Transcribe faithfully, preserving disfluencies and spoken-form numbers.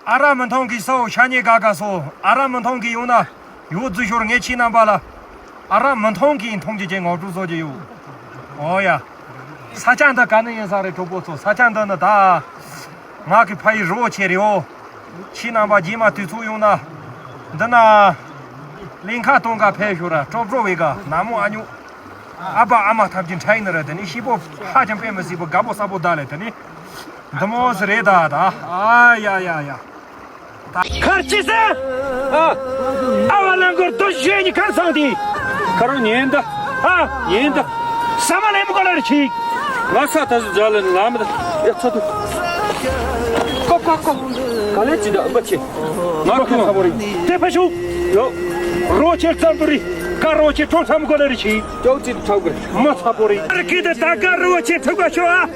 ཨ་ར་མི་མཐོང་གི་སོ་ཤ་ཉེ་ག་ག་སོ། ཨ་ར་མི་མཐོང་གི་ཡོང་ན་ཡོད་རྫུ་ཤོར། ངས་ཁྱེད་རྣམ་པ་ལ་ཨ་ར་མི་མཐོང་གི་མཐོང་རྒྱུ་ཅན་ངོ་སྤྲོད་བཟོ་རྒྱུ་ཡོད། ཨོ་ཡ། ས་ཆ་འདི་ག་ནས་ཡིན་ས་རེད། གྲོགས་པོ་ཚོ། ས་ཆ་འདི་ནི་ད་ང་གི་ཕ་ཡུལ་རི་བོ་ཆེ་རེད་འོ། ཁྱེད་རྣམ་པ་རྗེས་མ་དུས་ཚོད་ཡོང་ན་འདི་ན་གླིང་ཁ་སྟོང་ག་ཕེབས་ཤོག་ར། ཀྲོབ་ཀྲོབ་བེ་ག་ན་མོ་ཨ་ཉོ། ཨ་ཕ་ཨ་མ་ཐམས་ཅད་འཕྲད་ཡིན་ནི་རེད། དེ་ནི་ཤི་པོ་ཧ་ཅང་དཔེ་མི་སྲིད་པོ་དགའ་པོ་ས་པོ་ད་ལེ། དེ་ནི་འདི་མོ་ཟི་རེད་ད་ད། ཨ་ཡ་ཡ་ཡ། ཁར་ཅི་ཟེར། ཨ། ཨ་བ་ལང་གོར་དོ་ཞེ་ནི་ཁར་སང་དི། ཁ་རོ་ཉན་ད། ཨ། ཉན་ད། ས་མ་ལེམ་གོ་ལར་ཆི། ང་ས་ད་སུ་ཇ་ལ་ལ་མ་ད། ཡ་ཚ་དུ། ཀོ་ཀོ་ཀོ། ག་ལེ་ཅི་ད་འབ་ཆེ། ང་ཁོ་ཚ་པོ་རེད། དེ་ཕ་ཤུ། ཡོ། རོ་ཆེར་ཙམ་དུ་རི། ཀ་རོ་ཆེ་ཁྲོ་ཚམ་གོ་ལ་རི་ཆི། ཅོག་ཅི་ཁྲག་གི། མ་ཚ་པོ་རེད། ཨར་ཀི་དེ་ད་ཀ་རོ་ཆེ་ཐུག་ག་ཤོ་ཨ།